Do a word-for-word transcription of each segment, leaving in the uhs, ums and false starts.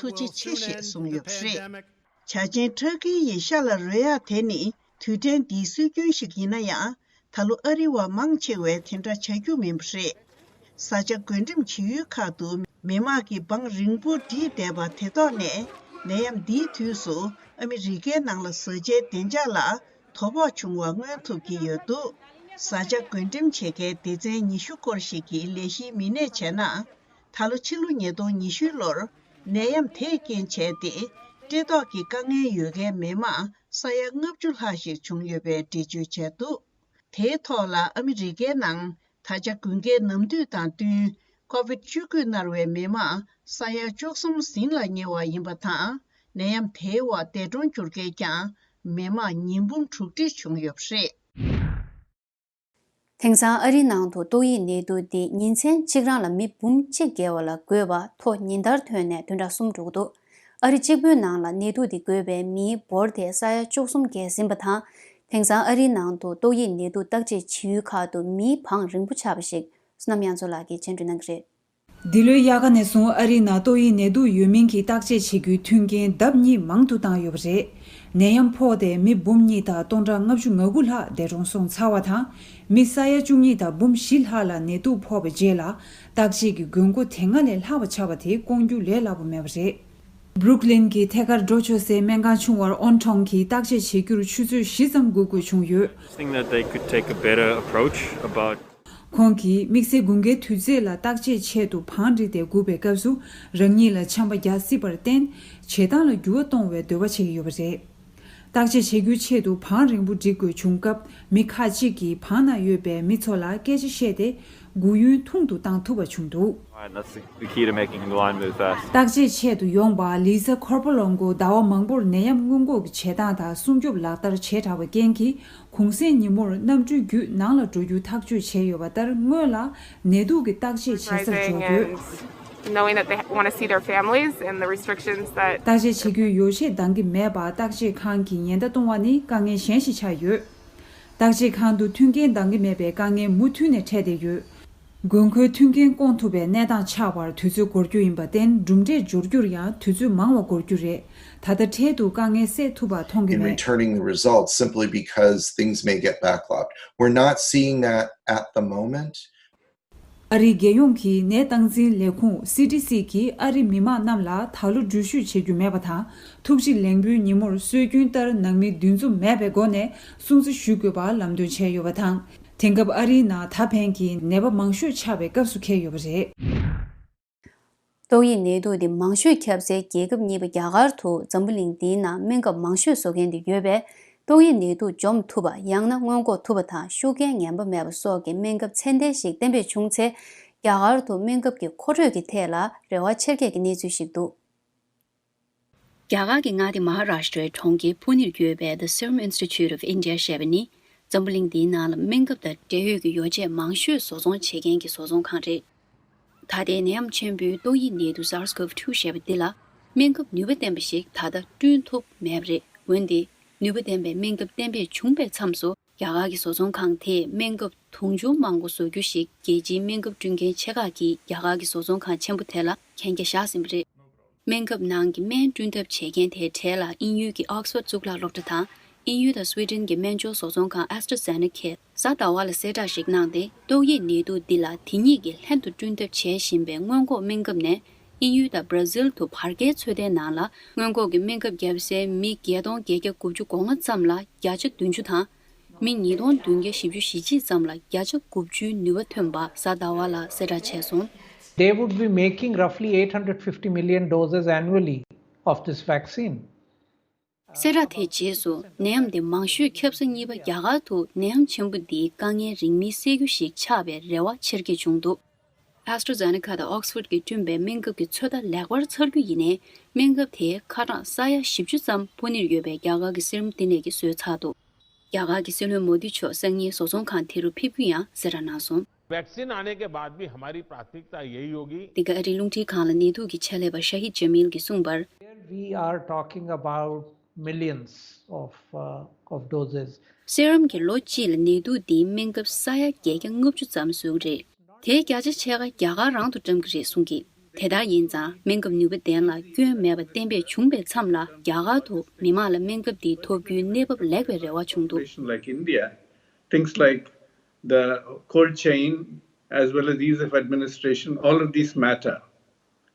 ཐུགས་རྗེ་ཆེ་ཞེས་གསུངས་ཡོད་པ་རེད། བྱ་ཆེན་ཊར་ཀིའི་ཡི་ཤ་ལ་རོལ་ཡག་དེ་ནི་དུས་དྲན་འདིའི་སྲོལ་རྒྱུན་ཞིག་ཡིན་ན་ཡང་། ད་ལོ་ཨ་རི་བ་མང་ཆེ་བས་དེ་འདྲ་བྱ་རྒྱུ་མིན་པ་རེད། ས་ཆ་བགོ་འགྲེམས་བྱེད་ཡུལ་ཁག་ཏུ་མི་མང་གིས་བང་རིང་པོ་བསྒྲིགས་བསྡད་པ་དེ་ཐོག་ནས། ནད་ཡམས་འདིའི་དུས་སུ་ཨ་མི་རི་ཀའི་ནང་ལ་བཟའ་བཅའི་བདེ་འཇགས་ལ་དོ་ཕོག་བྱུང་བ་མངོན་ཐུབ་ཀྱི་ཡོད་འདུག་ས་ཆ་བགོ་འགྲེམས་བྱེད་མཁན་སྡེ་ཚན་ཉི་ཤུ་སྐོར་ཞིག་གིས་ལས་གཞིའི་མི་སྣས་བྱས་ན། ད་ལོ་ཕྱི་ལོ་ཉིས་སྟོང་ཉི་ཤུ་ལོར་ནད་ཡམས་དེས་རྐྱེན་བྱས་ཏེ། བཀྲེས་ལྟོགས་ཀྱི་དཀའ་ངལ་ཡོད་མཁན་མི་མང་ས་ཡ་ལྔ་བཅུ་ལྷག་ཞིག་བྱུང་ཡོད་པའི་འགྲེལ་བརྗོད་བྱས་འདུག་དེའི་ཐོག་ལ་ཨ་མི་རི་ཀའི་ནང་ད་ཆ་དགུན་ཁའི་ནམ་དུས་དང་བསྟུན་ཀོ་ཝིད་བཅུ་དགུས་མནར་བའི་མི་མང་ས་ཡ་བཅུ་གསུམ་ཟིན་ལ་ཉེ་བ་ཡིན་པ་དང་། ནད་ཡམས་དེའི་འོག་འདས་གྲོངས་གྱུར་མཁན་ཀྱང་མི་མང་ཉིས་འབུམ་དྲུག་ཁྲི་བྱུང་ཡོད་པ་རེད། དེང་སང་ཨ་རིའི་ནང་དུ་ཏོག་དབྱིབས་ནད་དུག་འདི་ཉིན་མཚན་གཅིག་རང་ལ་མི་འབུམ་གཅིག་བརྒལ་བ་ལ་འགོས་པ་ཐོ་ཉིན་ལྟར་ཐོན་ནས་བདུན་ཕྲག་གསུམ་འགྲོ་གི་འདུག་ཨ་རི་གཅིག་པུའི་ནང་ལ་ནད་དུག་འདི་འགོས་པའི་མིའི་འབོར་དེ་ས་ཡ་བཅུ་གསུམ་བརྒལ་ཟིན་པ་དང་། དེང་སང་ཨ་རིའི་ནང་དུ་ཏོག་དབྱིབས་ནད་དུག་བརྟག་དཔྱད་བྱེད་ཡུལ་ཁག་ཏུ་མིའི་བང་རིང་པོ་ཆགས་པ་ཞིག་བསོད་ནམས་དབྱངས་མཚོ་ལགས་ཀྱིས་སྤྱན་འབུལ་གནང་གི་རེད། འདི་ལོའི་དབྱར་ཁ་ནས་བཟུང་ཨ་རིའི་ནང་ཏོག་དབྱིབས་ནད་དུག་ཡོད་མིན་གྱི་བརྟག་དཔྱད་བྱེད་རྒྱུའི་མཐུན་རྐྱེན་ལྡབ་གཉིས་མང་དུ་བཏང་ཡོད་པ་རེད། ནད་ཡམས་ཕོག་སྟེ་མི་འབུམ་གཉིས་དང་སྟོང་ཕྲག་ལྔ་བཅུ་ང་དགུ་ལྷག་འདས་གྲོངས་སོང་ཚར་བ་དང་། མི་ས་ཡ་བཅུ་གཉིས་དང་འབུམ་བཞི་ལྷག་ལ་ནད་དུག་ཕོག་པའི་རྗེས་ལ། བརྟག་དཔྱད་ཀྱི་དགོས་མཁོ་དེ་སྔ་ལས་ལྷག་པ་ཆགས་པ་དེ་སྐོང་རྒྱུ་ལས་སླ་པོ་མེད་པ་རེད། སྦྲུག་ལིན་གྱི་ཐད་ཀར་འགྲོ་ཆོག་སའི་སྨན་ཁང་ཆུང་བར་ཨོན་ཁྲོང་གིས་བརྟག་དཔྱད་བྱེད་རྒྱུར་ཆུ་ཚོད་བཞི་ཙམ་སྒུག་དགོས་བྱུང་ཡོད། Think that they could take a better approach about ཁོང་གིས་དམིགས་བསལ་དགུན་ཁའི་དུས་ཚོད་ལ་བརྟག་དཔྱད་ཆེད་དུ་བང་བསྒྲིགས་ཏེ་སྒུག་པའི་སྐབས་སུ་རང་ཉིད་ལ་ཆམ་པ་རྒྱག་སྲིད་པར་བརྟེན། བྱེད་སྟངས་ལ་འགྱུར་བ་གཏོང་བའི་འདོད་པ་བྱེད་ཀྱི་ཡོད་པ་རེད། བརྟག་དཔྱད་བྱེད་རྒྱུའི་ཆེད་དུ་བང་རིང་པོ་སྒྲིག་དགོས་བྱུང་སྐབས། མི་ཁག་ཅིག་གིས་བང་ནང་ཡོད་པའི་མི་ཚོ་ལ་སྐད་ཆ་བཤད་དེ། སྒུག་ཡུན་ཐུང་དུ་བཏང་ཐུབ་པ་བྱུང་འདུག That's the key to making the line move fast. བརྟག་དཔྱད་ཆེད་དུ་ཡོང་པ་ལི་ས་ཁོར་པོ་ལོང་གོ་ཟླ་བ་མང་པོར་ནད་ཡམས་སྔོན་འགོག་གི་བྱེད་སྟངས་དང་སྲུང་སྐྱོབ་ལག་བསྟར་བྱས་དྲགས་པའི་རྐྱེན་གྱིས། གུང་སེང་ཉིན་མོར་གནམ་གྲུའི་བརྒྱུད་ནང་ལ་འགྲོ་རྒྱུ་ཐག་གཅོད་བྱས་ཡོད་པ་ལྟར། སྔོན་ལ་ནད་དུག་གི་བརྟག་དཔྱད་བྱེད་སར་འབྱོར་ཡོད། Knowing that they want to see their families and the restrictions that བརྟག་དཔྱད་བྱེད་རྒྱུའི་ཡོ་བྱད་འདང་གི་མེད་པར་བརྟག་དཔྱད་ཁང་གིས་ཉེན་བརྡ་གཏོང་བ་ནི་དཀའ་ངལ་གཞན་ཞིག་ཆགས་ཡོད། བརྟག་དཔྱད་ཁང་དུ་མཐུན་རྐྱེན་འདང་གི་མེད་པའི་དཀའ་ངལ་མུ་མཐུད་ནས་འཕྲད་བསྡད་ཡོད། དགོས་མཁོའི་མཐུན་རྐྱེན་སྐོང་ཐུབ་པའི་གནས་སྟངས་ཆགས་པར་དུས་ཚོད་འགོར་རྒྱུ་ཡིན་པར་བརྟེན། གྲུབ་འབྲས་འབྱོར་རྒྱུར་ཡང་དུས་ཚོད་མང་བ་འགོར་རྒྱུ་རེད། ད་ལྟ་འཕྲལ་དུ་དཀའ་ངལ་སེལ་ཐུབ་པ་མཐོང་གི In མེད། Returning the results simply because things may get backlogged. We're not seeing that at the moment. ཨ་རིའི་རྒྱལ་ཡོངས་ཀྱི་ནད་སྟངས་འཛིན་ལས་ཁུངས་སི་ཌི་སི་གིས་ཨ་རིའི་མི་དམངས་རྣམས་ལ་ད་ལོ་འགྲུལ་བཞུད་བྱེད་རྒྱུ་མེད་པ་དང་། ཐུགས་རྗེ་ལེགས་འབུལ་ཉིན་མོར་སྲོལ་རྒྱུན་ལྟར་ནང་མི་འདུ་འཛོམས་མེད་པའི་སྒོ་ནས་སྲུང་བརྩི་ཞུ་དགོས་པ་ལམ་སྟོན་བྱས་ཡོད་པ་དང་། དེང་སྐབས་ཨ་རིའི་ནང་ད་ཕན་གྱི་ནད་པ་མང་ཤོས་ཆགས་པའི་སྐབས་སུ་འཁེལ་ཡོད་པ་རེད། ཏོག་དབྱིབས་ནད་དུག་འདི་མང་ཤོས་ཁྱབ་སའི་རྒྱལ་ཁབ་གཉིས་པ་རྒྱ་གར་དུ་འཛམ་བུ་གླིང་འདིའི་ནང་སྨན་ཁབ་མང་ཤོས་བཟོ་མཁན་དུ་ཡོད་པས། ཏོག་དབྱིབས་ནད་དུག་འཇོམས་ཐུབ་པ་ཡང་ན་སྔོན་འགོག་ཐུབ་པ་དང་ཤུགས་རྐྱེན་ངན་པ་མེད་པ་སོགས་ཀྱི་སྨན་ཁབ་ཚད་ལྡན་ཞིག་གཏན་འབེབས་བྱུང་ཚེ། རྒྱ་གར་དུ་སྨན་ཁབ་ཀྱི་མཁོ་སྤྲོད་ཀྱི་ཐད་ལ་རེ་བ་ཆེར་སྐྱེད་ཀྱི་གནས་ཚུལ་ཞིག་འདུག་རྒྱ་གར་གྱི་མངའ་སྡེ་མ་ཧ་རཱ་ཤི་ཏྲའི་གྲོང་ཁྱེར་ཕུ་ནེར་ཡོད་པའི་The Serum Institute of India ཞེས་པ་ནི། འཛམ་བུ་གླིང་འདིའི་ནང་ལ་སྨན་ཁབ་དང་འབྲེལ་ཡོད་ཀྱི་ཡོ་བྱད་མང་ཤོས་བཟོ་ཚོང་བྱེད་མཁན་གྱི་བཟོ་ཚོང་ཁང་རེད། ད་ལྟའི་ནད་ཡམས་ཆེན་པོའི་ཏོག་དབྱིབས་ནད་དུག་SARS-CoV two ཞེས་པ་འདི་ལ། སྨན་ཁབ་ནུས་པ་ལྡན་པ་ཞིག་ད་ལྟ་བསྐྲུན་ཐུབ་མེད་པ་རེད། འོན་ཏེ། ནུས་པ་ལྡན་པའི་སྨན་ཁབ་གཏན་འབེབས་བྱུང་པའི་མཚམས་སུ། རྒྱ་གར་གྱི་བཟོ་ཚོང་ཁང་དེས་སྨན་ཁབ་དུང་ཕྱུར་མང་པོ་བཟོ་རྒྱུ་ཞིག་རྒྱལ་སྤྱིའི་སྨན་ཁབ་བསྐྲུན་མཁན་ཆེ་ཁག་གིས་རྒྱ་གར་གྱི་བཟོ་ཚོང་ཁང་ཆེན་པོ་དེ་ལ་གན་རྒྱ་བཞག་ཟིན་པ་རེད། སྨན་ཁབ་ནང་གི་སྨན་བསྐྲུན་ཐབས་བྱེད་མཁན་དེའི་གྲས་ལ་དབྱིན་ཡུལ་གྱི་Oxford་གཙུག་ལག་སློབ་གྲྭ་དང་། དབྱིན་ཡུལ་དང་Sweden་གྱི་སྨན་སྦྱོར་བཟོ་ཚོང་ཁང་AstraZeneca་གཟའ་ཟླ་བ་ལ་གསལ་བསྒྲགས་ཤིག་གནང་སྟེ། ཏོག་དབྱིབས་ནད་དུག་འདི་ལ་དེ་གཉིས་ཀྱིས་ལྷན་དུ་བསྐྲུན་ཐབས་བྱེད་བཞིན་པའི་སྔོན་འགོག་སྨན་ཁབ་ནས། དབྱིན་ཡུལ་དང་Brazil་དུ་བར་བརྒལ་ཚོད་ལྟའི་ནང་ལ། སྔོན་འགོག་གི་སྨན་ཁབ་བརྒྱབ་སའི་མི་བརྒྱད་སྟོང་བརྒྱད་བརྒྱ་དགུ་བཅུ་གོ་ལྔ་ཙམ་ལ་བརྒྱ་ཆ་བདུན་ཅུ་དང་། མི་ཉིས་སྟོང་བདུན་བརྒྱ་བཞི་བཅུ་ཞེ་གཅིག་ཙམ་ལ་བརྒྱ་ཆ་དགུ་བཅུའི་ནུས་པ་ཐོན་པ་གཟའ་ཟླ་བ་ལ་གསལ་བསྒྲགས་བྱས་སོང་། They would be making roughly eight hundred fifty million doses annually of this vaccine. གསལ་བསྒྲགས་དེའི་རྗེས་སུ། ནད་ཡམས་དེ་མང་ཤོས་ཁྱབ་ས་གཉིས་པ་རྒྱ་གར་དུ་ནད་ཡམས་ཆེན་པོ་འདིའི་དཀའ་ངལ་རིང་མིན་སེལ་རྒྱུ་ཞིག་ཆགས་པའི་རེ་བ་ཆེར་སྐྱེད་བྱུང་འདུག AstraZeneca་དང་Oxford་གིས་བསྐྲུན་པའི་སྨན་ཁབ་ཀྱི་ཚོད་ལྟ་ལེགས་པར་ཚར་རྒྱུ་ཡིན་ནའི། སྨན་ཁབ་དེའི་ཁ་གྲངས་ས་ཡ་བཞི་བཅུ་ཙམ་ཕུ་ནེར་ཡོད་པའི་རྒྱ་གར་གྱི་སི་རམ་བསྟི་གནས་ཀྱིས་བཟོས་ཚར་འདུག་རྒྱ་གར་གྱི་སྲིད་བློན་མོ་དི་མཆོག་སང་ཉིན་བཟོ་ཚོང་ཁང་དེ་རུ་ཕེབས་རྒྱུ་ཡང་གསལ་བསྒྲགས་གནང་སོང་། Vaccine आने के बाद भी हमारी प्राथमिकता यही होगी। འདི་ག་ཨ་རིའི་རླུང་འཕྲིན་ཁང་ལ་ནད་དུག་གི་ཆེད་ལས་པ་ཤ་ཧིད་ཇ་མིལ་གྱིས་གསུངས་པར། Here we are talking about millions of, uh, of doses. སི་རམ་གྱིས་ལོ་གཅིག་ལ་ནད་དུག་འདིའི་སྨན་ཁབ་ས་ཡ་བརྒྱད་བརྒྱ་ལྔ་བཅུ་ཙམ་བཟོ་གི་རེད། དེའི་བརྒྱ་ཆ་ཕྱེད་ཀ་རྒྱ་གར་རང་དུ་བཀྲམ་གྱི་རེད་གསུངས་ཀྱིས། དེ་ལྟར་ཡིན་ཙང་སྨན་ཁབ་ནུས་པ་ལྡན་ལ་སྐྱོན་མེད་པ་གཏན་འབེབས་བྱུང་པའི་མཚམས་ལ། རྒྱ་གར་དུ་མི་མང་ལ་སྨན་ཁབ་འདི་ཐོབ་རྒྱུའི་གནས་བབ་ལེགས་པའི་རེ་བ་བྱུང་འདུག Situation like India, things like the cold chain as well as ease of administration, all of these matter.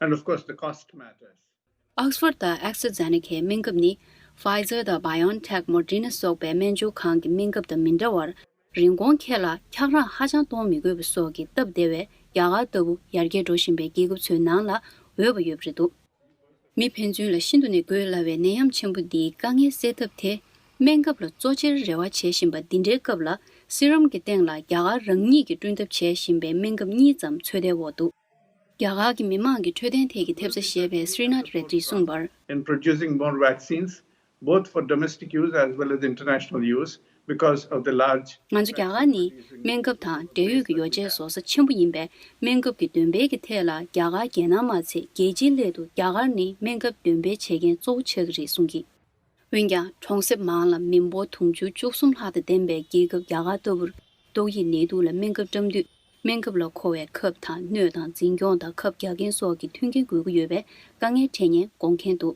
And of course, the cost matters. Oxford་དང་AstraZeneca་སྨན་ཁབ་ནི། Pfizer་དང་BioNTech་Moderna་སོགས་པའི་སྨན་སྦྱོར་ཁང་གི་སྨན་ཁབ་དང་མི་འདྲ་བར། རིན་གོང་ཁེ་ལ་འཁྱག་རོམ་ཧ་ཅང་གཏོང་མི་དགོས་པ་སོགས་ཀྱི་སྟབས་བདེ་བས། རྒྱ་གར་ལྟ་བུ་ཡར་རྒྱས་འགྲོ་བཞིན་པའི་རྒྱལ་ཁབ་ཚོའི་ནང་ལ་འོས་པ་ཡོད་པ་རེད་འདུག་མི་ཕན་ཚུན་ལ་ཤིན་ཏུ་ནས་འགོས་སླ་བའི་ནད་ཡམས་ཆེན་པོ་འདིའི་དཀའ་ངལ་སེལ་ཐབས་དེ། སྨན་ཁབ་ལ་གཙོ་ཆེར་རེ་བ་བྱེད་བཞིན་པ་འདི་འདྲའི་སྐབས་ལ། སི་རམ་གྱི་སྟེང་ལ་རྒྱ་གར་རང་ཉིད་ཀྱིས་བསྐྲུན་ཐབས་བྱེད་བཞིན་པའི་སྨན་ཁབ་གཉིས་ཙམ་ཚོད་ལྟའི་འོག་འདུག་རྒྱ་གར་གྱི་མི་དམངས་ཀྱི་འཕྲོད་བསྟེན་ཐད་ཀྱི་ཐེབས་རྩ་ཞེས་པའི་སྲི་ནཱཐ་རེ་ཏིས་གསུངས་པར། In producing more vaccines, both for domestic use as well as international use, because of the large ང་ཚོ་རྒྱ་གར་ནི་སྨན་ཁབ་དང་འབྲེལ་ཡོད་ཀྱི་ཡོ་བྱད་བཟོ་ས་ཆེན་པོ་ཡིན་པས། སྨན་ཁབ་ཀྱི་འདོན་སྤེལ་གྱི་ཐད་ལ་རྒྱ་གར་རྒྱལ་ནང་མ་ཚད་རྒྱལ་སྤྱིའི་སླད་དུ་རྒྱ་གར་ནི་སྨན་ཁབ་འདོན་སྤེལ་བྱེད་མཁན་གཙོ་བོ་ཆགས་ཀྱི་རེད་གསུངས་ཀྱིས། འོན་ཀྱང་། གྲོང་གསེབ་མང་ལ་མི་འབོར་དུང་ཕྱུར་བཅུ་གསུམ་ལྷག་དང་ལྡན་པའི་རྒྱལ་ཁབ་རྒྱ་གར་ལྟ་བུར། ཏོག་དབྱིབས་ནད་དུག་ལ་སྨན་ཁབ་བཀྲམ་དུས། སྨན་ཁབ་ལ་མཁོ་བའི་ཁབ་དང་སྣོད་དང་འཛིན་སྐྱོང་དང་ཁབ་རྒྱག་མཁན་སོགས་ཀྱི་མཐུན་རྐྱེན་དགོས་ཀྱི་ཡོད་པའི་དཀའ་ངལ་འཕྲད་མཁན་དགོངས་མཁན་འདུག་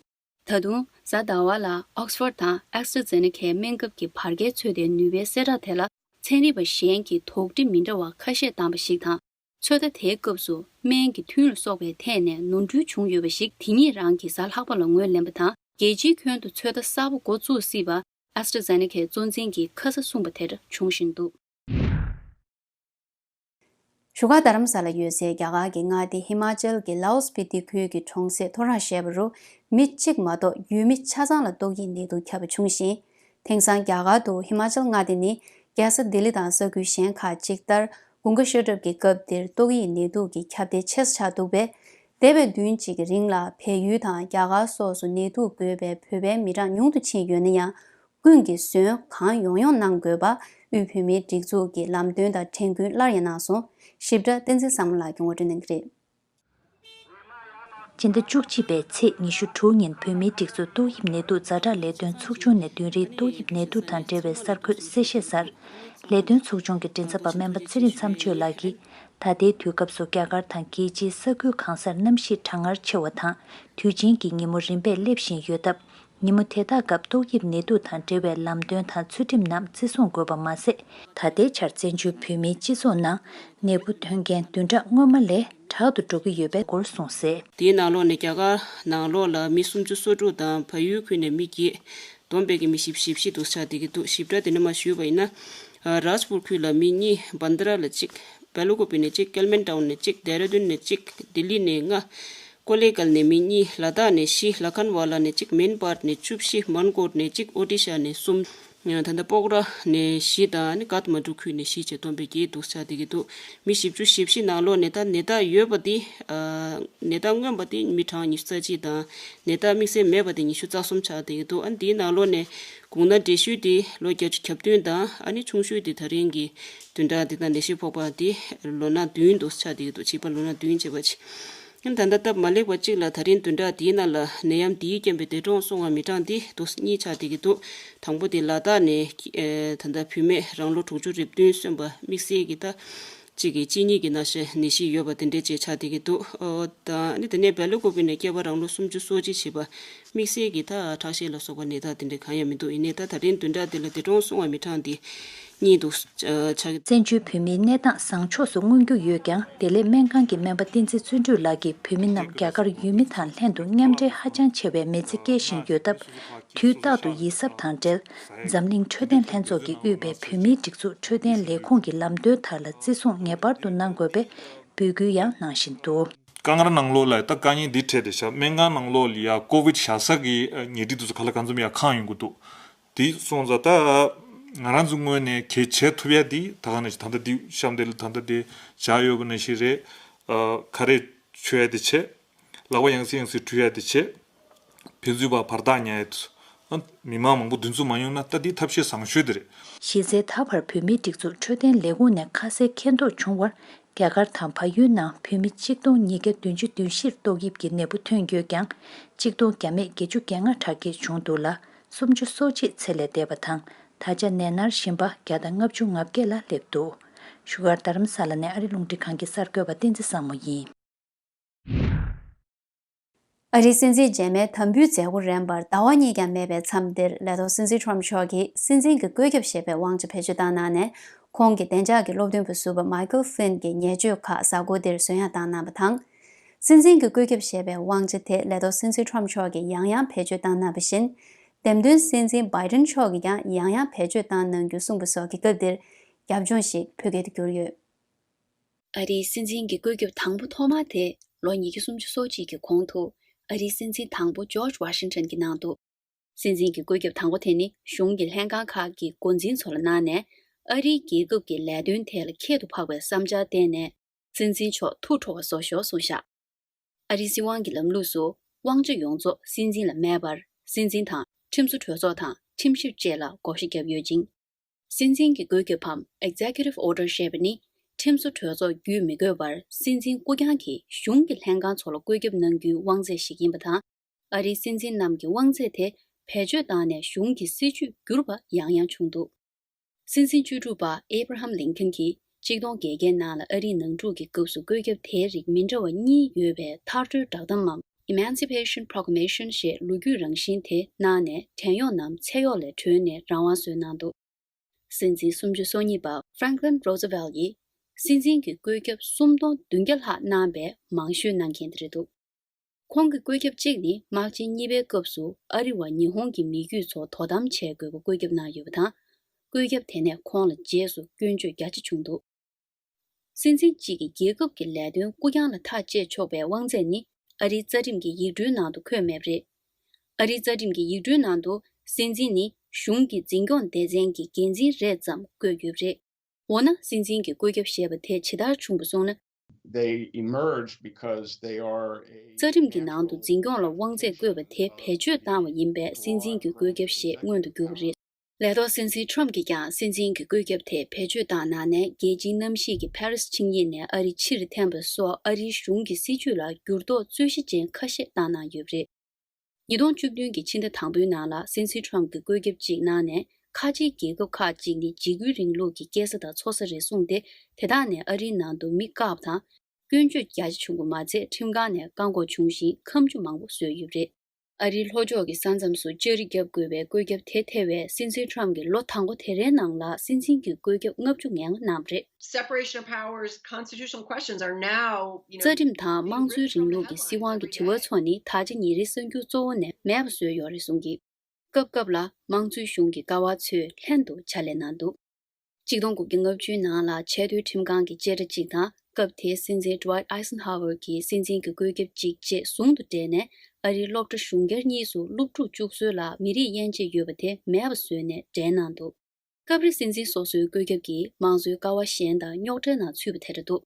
ད་དུང་། གཟའ་ཟླ་བ་ལ་Oxford་དང་AstraZeneca་སྨན་ཁབ་ཀྱི་བར་བརྒལ་ཚོད་ལྟའི་ནུས་པའི་གསལ་བསྒྲགས་དེ་ལ། ཚན་རིག་པ་གཞན་གྱིས་དོགས་འདྲི་མི་འདྲ་བ་ཁ་ཤས་བཏང་བ་ཞིག་དང་། ཚོད་ལྟ་དེའི་སྐབས་སུ་སྨན་གྱི་ཐུན་ལ་སོགས་པའི་ཐད་ནས་ནོར་འཁྲུལ་བྱུང་ཡོད་པ་ཞིག་དེ་ཉིད་རང་གིས་གཟའ་ལྷག་པ་ལ་ངོས་ལེན་པ་དང་། རྒྱལ་སྤྱིའི་ཁྱོན་དུ་ཚོད་ལྟ་གསར་པ་འགོ་བཙུགས་སྲིད་པ། AstraZeneca་གཙོ་འཛིན་གྱིས་ཁ་ས་གསུངས་པ་དེར་བྱུང་བཞིན་འདུག་བཞུགས་སྒར་རྡ་རམ་ས་ལ་ཡོད་སའི་རྒྱ་གར་གྱི་མངའ་སྡེ་ཧི་མ་ཅལ་གྱི་ལའོ་སྤི་ཏི་ཁུལ་གྱི་གྲོང་གསེབ་ཐོ་རངས་ཞེས་པ་རུ། མི་གཅིག་མ་གཏོགས་ཡུལ་མི་ཆ་ཚང་ལ་ཏོག་དབྱིབས་ནད་དུག་ཁྱབ་པ་བྱུང་ཞིང་། དེང་སང་རྒྱ་གར་དུ་ཧི་མ་ཅལ་མངའ་སྡེ་ནི། རྒྱལ་ས་ལྡི་ལི་དང་ས་ཁུལ་གཞན་ཁག་ཅིག་ལྟར། དགུན་ཁ་ཤར་གྲབས་ཀྱི་སྐབས་འདིར་ཏོག་དབྱིབས་ནད་དུག་གི་ཁྱབ་གདལ་ཆེ་ས་ཆགས་འདུག་པས། འདས་པའི་བདུན་གཅིག་གི་རིང་ལ་བལ་ཡུལ་དང་རྒྱ་གར་སོགས་སུ་ནད་དུག་འགོས་པའི་བོད་པའི་མི་གྲངས་ཉུང་དུ་ཕྱིན་ཡོད་ན་ཡང་། ཀུན་གྱིས་ཟོན་གང་ཡོང་ཡོང་གནང་དགོས་པ། དབུས་བོད་མིའི་སྒྲིག་འཛུགས་ཀྱིས་ལམ་སྟོན་དང་དྲན་སྐུལ་སླར་ཡང་གནང་སོང་། ཞིབ་ཕྲ་བསྟན་འཛིན་བཟང་མོ་ལགས་ཀྱིས་ངོ་སྤྲོད་གནང་གི་རེད། སྤྱི་ཟླ་བཅུ་གཅིག་པའི་ཚེས་ཉི་ཤུ་དྲུག་ཉིན་བོད་མིའི་སྒྲིག་འཛུགས་ཏོག་དབྱིབས་ནད་དུག་ཛ་དྲག་ལས་དོན་ཚོགས་ཆུང་ནས་བདུན་རིགས་ཏོག་དབྱིབས་ནད་དུག་དང་འབྲེལ་བའི་གསར་འགོད་གསལ་བཤད་གསར། ལས་དོན་ཚོགས་ཆུང་གི་མགྲིན་ཚབ་པ་སྨན་པ་ཚེ་རིང་མཚམས་གཅོད་ལགས་ཀྱིས། ད་ལྟའི་དུས་སྐབས་སུ་རྒྱ་གར་དང་རྒྱལ་སྤྱིའི་ས་ཁུལ་གང་སར་གནམ་གཤིས་གྲང་ངར་ཆེ་བ་དང་དུས་ཆེན་གྱི་ཉིན་མོ་རིམ་པས་སླེབས་བཞིན་ཡོད་སྟབས། ཉིན་མོ་དེ་དག་སྐབས་ཏོག་དབྱིབས་ནད་དུག་དང་འབྲེལ་བའི་ལམ་སྟོན་དང་ཚུལ་ཁྲིམས་རྣམས་བརྩི་སྲུང་དགོས་པ་མ་ཟད། ད་ལྟའི་ཆར་བཙན་བྱོལ་བོད་མིའི་སྤྱི་ཚོགས་ནང་ནད་འབུ་ཐོན་མཁན་བདུན་ཕྲག་སྔོན་མ་ལས་དྲག་ཏུ་འགྲོ་གི་ཡོད་པའི་སྐོར་གསུངས་གསལ། དེའི་ནང་ལོགས་ནས་རྒྱ་གར་ནང་ལོགས་ལ་མི་སུམ་ཅུ་སོ་དྲུག་དང་བལ་ཡུལ་ཁུལ་ནས་མི་བརྒྱད། བསྡོམས་པས་ཀྱི་མི་བཞི་བཅུ་ཞེ་བཞི་འདུག་ཆགས་བསྡད་ཀྱི་འདུག་ཞིབ་ཕྲ་དེ་འདྲ་མ་ཞུས་པ་ཡིན་ན། རཱཇ་པུར་ཁུལ་ལ་མི་གཉིས། བན་དྷ་ར་ལ་གཅིག་བེ་ལུ་ཀོ་པི་ནས་གཅིག་ཀལ་མན་ཊའུན་ནས་གཅིག་ལྡེ་ར་ལྡུན་ནས་གཅིག་ལྡི་ལི་ནས་ལྔ། ཀོ་ལེ་གལ་ནས་མི་གཉིས། ལ་དྭགས་ནས་བཞི། ལ་ཁན་ཝ་ལ་ནས་གཅིག་མིན་པར་ནས་བཅུ་བཞི། མན་ཀོཊ་ནས་གཅིག་ཨོ་ཏི་ཤ་ནས་གསུམ། ད་ལྟ་སྤོག་ར་ནས་བཞི་དང་ནི་ཀཐ་མན་ཌུ་ཁུལ་ནས་བཞི་བཅས་བསྡོམས་པས་བརྒྱད་འདུག་ཆགས་བསྡད་ཀྱི་འདུག་མི་བཞི་བཅུ་ཞེ་བཞི་ནང་ལོགས་ནས་ད་ནད་རྟགས་ཡོད་པ་དེ། ནད་རྟགས་མངོན་པ་དེ་མི་གྲངས་ཉི་ཤུ་རྩ་གཅིག་དང་། ནད་རྟགས་དམིགས་བསལ་མེད་པ་དེ་ཉི་ཤུ་རྩ་གསུམ་ཆགས་བསྡད་ཀྱི་འདུག་ཨ་ནི་འདིའི་ནང་ལོགས་ནས་དགུང་ན་བགྲེས་ཤོས་དེ་ལོ་བརྒྱད་ཅུ་གྱ་བདུན་དང་། ཨ་ནི་ཆུང་ཤོས་དེ་ད་རིང་གི་བདུན་ཕྲག་འདི་དང་ནད་གཞི་ཕོག་པ་དེ་ལོ་ན་བདུན་དུ་ཆགས་བསྡད་ཀྱི་འདུག་བྱིས་པ་ལོ་ན་བདུན་བྱས་པ་ཅིག་ཨ་ནི་ད་ལྟ་སྟབས་མ་ལེགས་པ་གཅིག་ལ་ད་རིང་བདུན་ཕྲག་འདིའི་ནང་ལ་ནད་ཡམས་འདིའི་རྐྱེན་པས་འདས་གྲོངས་སོང་བ་མི་གྲངས་འདི་དུ་གཉིས་ཆགས་བསྡད་ཀྱི་འདུག་དང་པོ་དེ་ལ་དྭགས་ནས་ད་ལྟ་བུད་མེད་རང་ལོ་དྲུག་ཅུ་རེ་བདུན་སོན་པ་དམིགས་བསལ་གྱི་ད། གཅིག་གིས་གཅིན་སྙི་གི་ན་ཤ་ནད་གཞི་ཡོད་པ་དེ་འདྲའི་ཅིག་ཆགས་བསྡད་ཀྱི་འདུག་ཨོ་ད་ནི་དེ་ནས་བེ་ལུ་ཀོ་པི་ནས་སྐྱེས་པ་རང་ལོ་སུམ་ཅུ་སོ་གཅིག་བྱས་པ་དམིགས་བསལ་གྱི་ད་ཁྲག་ཤེད་ལ་སོགས་པ་ནད་རྟགས་དེ་འདྲ་གང་ཡང་མི་འདུག་ཡིན་ནའི་ད་ད་རིང་བདུན་ཕྲག་འདི་ལ་འདས་གྲོངས་སོང་བ་མི་གྲངས་འདི་གཉིས་འདུག་ཆགས། བཙན་བྱོལ་བོད་མིའི་གནས་སྟངས་བཟང་ཕྱོགས་སུ་མངོན་རྒྱུ་ཡོད་ཀྱང་། བདེ་ལེགས་སྨན་ཁང་གི་སྨན་པ་བསྟན་འཛིན་བརྩོན་འགྲུས་ལགས་ཀྱིས་བོད་མི་རྣམས་རྒྱ་གར་ཡུལ་མི་དང་ལྷན་དུ་མཉམ་འབྲེལ་ཧ་ཅང་ཆེ་བའི་མི་ཚེ་སྐྱེལ་བཞིན་ཡོད་སྟབས། དུས་རྟག་ཏུ་ཡིད་གཟབ་དང་འབྲེལ། འཛམ་གླིང་འཕྲོད་བསྟེན་ལྷན་ཚོགས་ཀྱིས་དབུས་པའི་བོད་མིའི་སྒྲིག་འཛུགས་འཕྲོད་བསྟེན་ལས་ཁུངས་ཀྱི་ལམ་སྟོན་དག་ལ་བརྩི་སྲུང་ངེས་པར་དུ་གནང་དགོས་པའི་འབོད་སྐུལ་ཡང་གནང་བཞིན་འདུག་དཀའ་ངལ་ནང་ལོགས་ལ་ད་དཀའ་ངལ་འདི་འཕྲད་དེ་ཤག་སྨན་ཁང་ནང་ལོགས་ལ་ཡ་ཀོ་ཝིད་བཞག་ས་གི་ཉལ་ཁྲི་དེ་ཚོ་ག་ལ་གང་འཚམ་ཡ་ཁེངས་ཡོང་གི་འདུག་དེ་སོང་ཙང་ད་ང་རང་ཚོ་ངོས་ནས་གལ་བྱེད་ཐུབ་ཡ་དེ་ད་ག་ནང་བཞིན་ད་ལྟ་འདི་གཤམ་དེ་ལ་ད་ལྟ་དེ་བཞག་ཡོད་པ་ནང་བཞིན་རེད། ཨ་ཁ་རས་མཆོད་ཡ་དེ་བྱེད། ལག་པ་ཡང་སེ་ཡང་སེ་འཁྲུ་ཡ་དེ་བྱེད། ཕན་ཚུན་བར་བར་ཐག་ཉར་ཡ་དེ་ཚོ། ཨ་མི་མང་མང་པོ་འདུ་འཛོམས་མ་ཡོང་ན་ད་འདི་ཐབས་ཤེས་བཟང་ཤོས་དེ་རེད། གཞི་རྩའི་ད་བར་བོད་མིའི་སྒྲིག་འཛུགས་འཕྲོད་བསྟེན་ལས་ཁུངས་ནས་ཁ་གསལ་མཁྱེན་རྟོགས་བྱུང་བར། རྒྱ་གར་དང་བལ་ཡུལ་ནང་བོད་མི་གཅིག་སྟོང་ཉིས་བརྒྱ་བདུན་ཅུ་དོན་བཞིར་ཏོག་དབྱིབས་ཀྱི་ནད་འབུ་ཐོན་ཡོད་ཀྱང་། གཅིག་སྟོང་བརྒྱ་མེད་བརྒྱད་ཅུ་གྱ་ལྔ་དྲག་སྐྱེད་བྱུང་འདུག་ལ། སུམ་ཅུ་སོ་གཅིག་ཚེ་ལས་འདས་པ་དང་། ད་ཆ་ནད་མནར་བཞིན་པ་བརྒྱ་དང་ལྔ་བཅུ་ང་བརྒྱད་ལ་སླེབས་འདུག་བཞུགས་སྒར་རྡ་རམ་ས་ལ་ནས་ཨ་རི་རླུང་འཕྲིན་ཁང་གི་གསར་འགོད་པ་བསྟན་འཛིན་བཟང་མོ་ཡིན། ཨ་རིའི་སྲིད་འཛིན་རྗེས་མའི་དམ་འབུལ་མཛད་སྒོ་རན་པར་ཟླ་བ་གཉིས་ཀྱང་མེད་པའི་མཚམས་འདིར། ལས་ཐོག་སྲིད་འཛིན་ཁྲོམ་མཆོག་གིས་སྲིད་འཛིན་གྱི་བཀོད་ཁྱབ་ཞེས་པའི་དབང་ཆ་བེད་སྤྱོད་བཏང་གནང་ནས། ཁོང་གི་བདེ་འཇགས་ཀྱི་སློབ་སྟོན་པ་ཟུར་པ་མའི་ཁལ་ཧྥིན་གྱི་ཉེས་སྤྱོད་ཁག་གཟའ་འཁོར་འདིར་གསོན་ཡག་བཏང་གནང་བ་དང་། སྲིད་འཛིན་གྱི་བཀོད་ཁྱབ་ཞེས་པའི་དབང་ཆ་དེ་ལས་ཐོག་སྲིད་འཛིན་ཁྲོམ་མཆོག་གིས་ཡང་ཡང་བེད་སྤྱོད་བཏང་གནང་བ་བཞིན། འདེམས་ཐོན་སྲིད་འཛིན་བྷའི་ཏིན་མཆོག་གིས་ཀྱང་ཡང་ཡང་བེད་སྤྱོད་བཏང་གནང་རྒྱུ་གསུངས་པ་སོགས་ཀྱི་སྐབས་འདིར་རྒྱབ་ལྗོངས་ཤིག་བོད་སྐད་དུ་བསྒྱུར་ཡོད། ཨ་རིའི་སྲིད་འཛིན་གྱི་བཀོད་ཁྱབ་དང་པོ་ཐོག་མ་དེ་ལོ་ཉིས་བརྒྱ་སུམ་ཅུ་སོ་གཅིག་གི་གོང་དུ་ཨ་རིའི་སྲིད་འཛིན་དང་པོ་ཇོརྗ་ཝ་ཤིང་ཊོན་གྱིས་གནང་འདུག་སྲིད་འཛིན་གྱི་བཀོད་ཁྱབ་དང་པོ་དེ་ནི་གཞུང་གི་ལྷན་ཁང་ཁག་གི་འགོ་འཛིན་ཚོ་ལ་གནང་ནས། ཨ་རིའི་རྒྱལ་ཁབ་ཀྱི་ལས་དོན་ཐད་ལ་ཁྱད་དུ་འཕགས་པའི་བསམ་འཆར་བཏོན་ནས། སྲིད་འཛིན་མཆོག་ཐུགས་ཁྲོ་བ་བཟོ་ཤོར་གསུངས་བཞག་ཨ་རིའི་སྲིད་དབང་གི་ལམ་ལུགས་སུ། དབང་ཆ་ཡོངས་རྫོགས་སྲིད་འཛིན་ལ་མེད་པར། སྲིད་འཛིན་དང་ཁྲིམས་བཟོ་གྲོས་ཚོགས་དང་ཁྲིམས་ཞིབ་བཅས་ལ་བགོ་བཤའ་བརྒྱབ་ཡོད་ཅིང་། སྲིད་འཛིན་གྱི་བཀོད་ཁྱབ་བམ། Executive Order ཞེས་པ་ནི། ཁྲིམས་བཟོ་གྲོས་ཚོགས་བརྒྱུད་མི་དགོས་པར། སྲིད་འཛིན་སྐུ་རྐྱང་གིས་གཞུང་གི་ལྷན་ཁང་ཚོ་ལ་བཀོད་ཁྱབ་གནང་རྒྱུའི་དབང་ཚད་ཞིག་ཡིན་པ་དང་། ཨ་རིའི་སྲིད་འཛིན་རྣམས་ཀྱི་དབང་ཚད་དེ་བེད་སྤྱོད་བཏང་ནས་གཞུང་གི་སྲིད་ཇུས་བསྒྱུར་བ་ཡང་ཡང་བྱུང་འདུག་སྲིད་འཛིན་བཅུ་དྲུག་པ་ཨེ་བྷ་ར་ཧམ་ལིང་ཁན་གྱིས་ཆིག་སྟོང་བརྒྱད་བརྒྱའི་ནང་ལ་ཨ་རིའི་ནང་འཁྲུག་གི་སྐབས་སུ་བཀོད་ཁྱབ་དེའི་རིགས་མི་འདྲ་བ་གཉིས་ཡོད་པའི་མཐར་སྐྲོད་བསྒྲགས་གཏམ་མམ། Emancipation Proclamation ཞེས་ལོ་རྒྱུས་རང་བཞིན་དེ་གནང་ནས། བྲན་གཡོག་རྣམས་ཚེ་གཡོག་ལས་གྲོལ་ནས་རང་དབང་སོན་གནང་འདུག་སྲིད་འཛིན་སུམ་ཅུ་སོ་གཉིས་པ་Franklin Roosevelt ཡིས་སྲིད་འཛིན་གྱི་བཀོད་ཁྱབ་སུམ་སྟོང་བདུན་བརྒྱ་ལྷག་གནང་བའི་མང་ཤོས་གནང་མཁན་དེ་རེད་འདུག་ཁོང་གི་བཀོད་ཁྱབ་གཅིག་ནི། དམག་ཆེན་གཉིས་པའི་སྐབས་སུ་ཨ་རི་བ་ཉི་ཧོང་གི་མི་རྒྱུད་ཚོ་དོ་དམ་བྱེད་དགོས་པ་བཀོད་ཁྱབ་གནང་ཡོད་པ་དང་། བཀོད་ཁྱབ་དེ་ནས་ཁོང་ལ་རྗེས་སུ་སྐྱོན་བརྗོད་རྒྱ་ཆེ་བྱུང་འདུག་སྲིད་འཛིན་གཅིག་གིས་རྒྱལ་ཁབ་ཀྱི་ལས་དོན་སྐུ་རྐྱང་ལ་ཐག་བཅད་ཆོག་པའི་དབང་ཚད་ནི། ཨ་རིའི་རྩ་ཁྲིམས་ཀྱི་ཡིག་འབྲུའི་ནང་དུ་འཁོད་མེད་པ་རེད། ཨ་རིའི་རྩ་ཁྲིམས་ཀྱི་ཡིག་འབྲུའི་ནང་དུ། སྲིད་འཛིན་ནི་གཞུང་གི་འཛིན་སྐྱོང་སྡེ་ཚན་གྱི་འགན་འཛིན་རེད་ཙམ་བཀོད་ཡོད་པ་རེད། འོ་ན། སྲིད་འཛིན་གྱི་བཀོད་ཁྱབ་ཞེས་པ་དེ་ཇི་ལྟར་བྱུང་བ་སོང་ན། They emerge because they are a རྩ་ཁྲིམས་ཀྱི་ནང་དུ་འཛིན་སྐྱོང་ལ་དབང་ཚད་བཀོད་པ་དེ་བེད་སྤྱོད་བཏང་བ་ཡིན་པས། སྲིད་འཛིན་གྱི་བཀོད་ཁྱབ་ཞེས་མངོན་དུ་གྱུར་པ་རེད། ལས་ཐོག་སྲིད་འཛིན་ཁྲོམ་གྱིས་ཀྱང་སྲིད་འཛིན་གྱི་བཀོད་ཁྱབ་དེ་བེད་སྤྱོད་བཏང་གནང་ནས། རྒྱལ་སྤྱིའི་གནམ་གཤིས་ཀྱི་ཕ་རི་སི་ཆིངས་ཡིག་ནས་ཨ་རི་ཕྱིར་འཐེན་པ་སོགས་ཨ་རིའི་གཞུང་གི་སྲིད་ཇུས་ལ་འགྱུར་ལྡོག་རྩོད་གཞི་ཅན་ཁ་ཤས་བཏང་གནང་ཡོད་པ་རེད། ཉིས་སྟོང་བཅུ་བདུན་གྱི་ཕྱི་ཟླ་དང་པོའི་ནང་ལ། སྲིད་འཛིན་ཁྲོམ་གྱིས་བཀོད་ཁྱབ་གཅིག་གནང་ནས། ཁ་ཆེའི་རྒྱལ་ཁབ་ཁག་ཅིག་ནི་འཇིགས་སྐུལ་རིང་ལུགས་ཀྱི་སྐྱེལ་ས་དང་འཚོ་ས་རེད་གསུངས་ཏེ། དེ་དག་ནས་ཨ་རིའི་ནང་དུ་མི་བཀག་པ་དང་། སྐྱོན་བརྗོད་རྒྱ་ཆེ་བྱུང་བ་མ་ཚད། ཁྲིམས་ཁང་ནས་བཀག་འགོག་བྱུང་ཞིང་། ཁ་མཆུ་མང་པོ་བཟོས་ཡོད་པ་རེད། ཨ་རིའི་ལྷོ་ཕྱོགས་ཀྱི་ས་མཚམས་སུ་ལྕགས་རི་བརྒྱབ་དགོས་པའི་བཀོད་ཁྱབ་དེ་ཐེ་བའི་སྲིད་འཛིན་Trump་གྱིས་ལོ་དང་པོ་དེ་རེའི་ནང་ལ་སྲིད་འཛིན་གྱི་བཀོད་ཁྱབ་ལྔ་བཅུ་ང་ལྔ་གནང་བ་རེད། Separation of powers constitutional questions are now, you know, རྩ་ཁྲིམས་དང་དམངས་གཙོའི་རིང་ལུགས་ཀྱི་སྲིད་དབང་གི་དྲི་བ་ཚོ་ནི་ད་ཆ་ཉིན་རེའི་གསར་འགྱུར་གཙོ་བོ་ནས་མེད་པ་བཟོས་ཡོད་རེད་གསུངས་ཀྱིས། སྐབས་སྐབས་ལ་དམངས་གཙོའི་གཞུང་གི་ཀ་བ་ཚོས་ལྷན་དུ་ཕྱག་ལས་གནང་འདུག་ཆིག་སྟོང་དགུ་བརྒྱ་ལྔ་བཅུའི་ནང་ལ་ཆེས་མཐོའི་ཁྲིམས་ཁང་གི་བཅད་ཁྲ་གཅིག་དང་སྐབས་དེའི་སྲིད་འཛིན་Dwight Eisenhower་གྱི་སྲིད་འཛིན་གྱི་བཀོད་ཁྱབ་གཅིག་བཅས་ཟུང་དུ་འབྲེལ་ནས་ཨ་རིའི་སློབ་གྲྭ་གཞུང་སྒེར་གཉིས་སུ་སློབ་ཕྲུག་བཅུག་སྲོལ་ལ་མི་རིགས་དབྱེ་འབྱེད་ཡོད་པ་དེ་མེད་པ་བཟོས་ནས་འབྲེལ་གནང་འདུག་སྐབས་རེ་སྲིད་འཛིན་སོ་སོའི་བཀོད་ཁྱབ་ཀྱིས་མང་གཙོའི་ཀ་བ་གཞན་དང་རྙོག་དྲའི་ནང་ཚུད་པ་དེ་འདྲ་འདུག་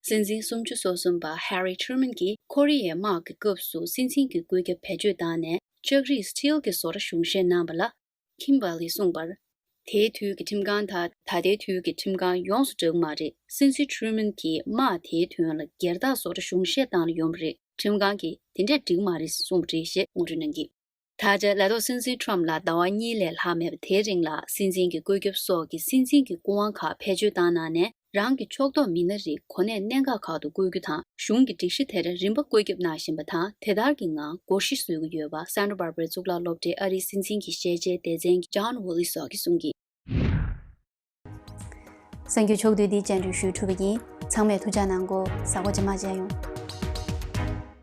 སྲིད་འཛིན་སུམ་ཅུ་སོ་གསུམ་པ་Harry Truman་གྱིས་ཁོ་རེ་ཡའི་དམག་གི་སྐབས་སུ་སྲིད་འཛིན་གྱི་བཀོད་ཁྱབ་བེད་སྤྱོད་བཏང་ནས་ལྕགས་རིགས་steel་གྱི་བཟོ་གྲྭ་གཞུང་བཞེས་གནང་བ་ལ། Kimberly་གསུངས་པར། དེའི་དུས་ཀྱི་ཁྲིམས་ཁང་དང་ད་ལྟའི་དུས་ཀྱི་ཁྲིམས་ཁང་ཡོངས་སུ་འདྲ་གི་མ་རེད། སྲིད་འཛིན་Truman་གྱིས་དམག་དེའི་དོན་ལ་སྒེར་བདག་བཟོ་གྲྭ་གཞུང་བཞེས་བཏང་ལ་ཡོང་བ་རེད། ཁྲིམས་ཁང་གིས་དེ་འདྲས་འགྲིག་མ་རེད་གསུངས་པ་རེད་ཞེས་ངོ་སྤྲོད་གནང་གིས། ད་ཆ་ལས་ཐོག་སྲིད་འཛིན་Trump་ལ་ཟླ་བ་གཉིས་ལས་ལྷག་མེད་པ་དེའི་རིང་ལ་སྲིད་འཛིན་གྱི་བཀོད་ཁྱབ་སོགས་ཀྱི་སྲིད་འཛིན་གྱི་སྐུ་དབང་ཁག་བེད་སྤྱོད་བཏང་གནང་ནས་རང་གི་ཕྱོགས་གཏོགས་མི་སྣ་རིགས་གོ་གནས་གནད་འགག་ཁག་ཏུ་བསྐོ་རྒྱུ་དང་གཞུང་གི་སྒྲིག་གཞི་དེར་རིམ་པ་བཀོད་ཁྱབ་གནང་བཞིན་པ་དང་དེ་ལྟར་གྱི་ངང་སྒོར་གཞི་བཟོ་གི་ཡོད་པ་Santa Barbara་གཙུག་ལག་སློབ་གྲྭའི་ཨ་རིའི་སྲིད་འཛིན་གྱི་ཤེས་བྱའི་སྡེ་ཚན་གྱི་John Woolley་སོགས་ཀྱིས་གསུངས་ཀྱིས། གསར་འགྱུར་ཕྱོགས་བསྡུས་འདི་སྙན་སྒྲོན་ཞུས་གྲུབ་པ་ཡིན། ཚང་མས་ཐུགས་ཅག་གནང་གོ། གཟའ་འཁོར་རྗེས་མ་མཇལ་ཡོང་།